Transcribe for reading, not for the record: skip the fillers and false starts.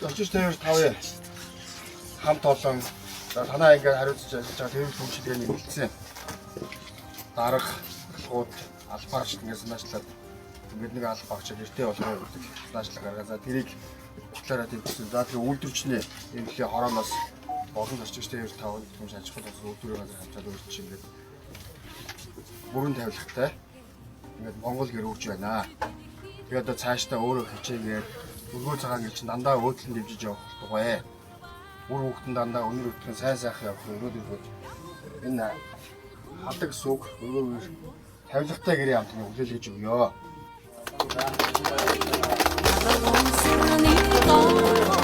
Очиж тээвэр тавъя. Хамт олон за танаа ингээд хариуцж ажиллаж байгаа тээвэр түвшилгээний бэлдсэн. Дарга, ахлахууд, албаарч ингээд санаачлаад ингээд нэг алба багч гэртээ болгоё гэдэг санаачлал гаргаа. За тэрийг утлаараа тэмцсэн. За тэгээ үйлдвэрчний эмнэлгийн хорооноос болон зорчигч тээвэр тавна гэх юм шиг аж ахуйн тус үйлдвэрийн газар хамтаад үржиж ингээд бүрэн тавилгатай ингээд Монгол гэр өгч байна. Тэгээ одоо цаашдаа өөрөө хичээгээд өргөө цагаан гэр чинь дандаа өөдлөн дэмжиж явах болтугай. Үр хүүхдэн дандаа өнөр өвтгөн сайн сайхан явах өрөөд өргөөд энэ хадаг сүг өргөө гэр тавилгатай гэрийн амтны хүлээлгэж өгөө. Алган сарны доор.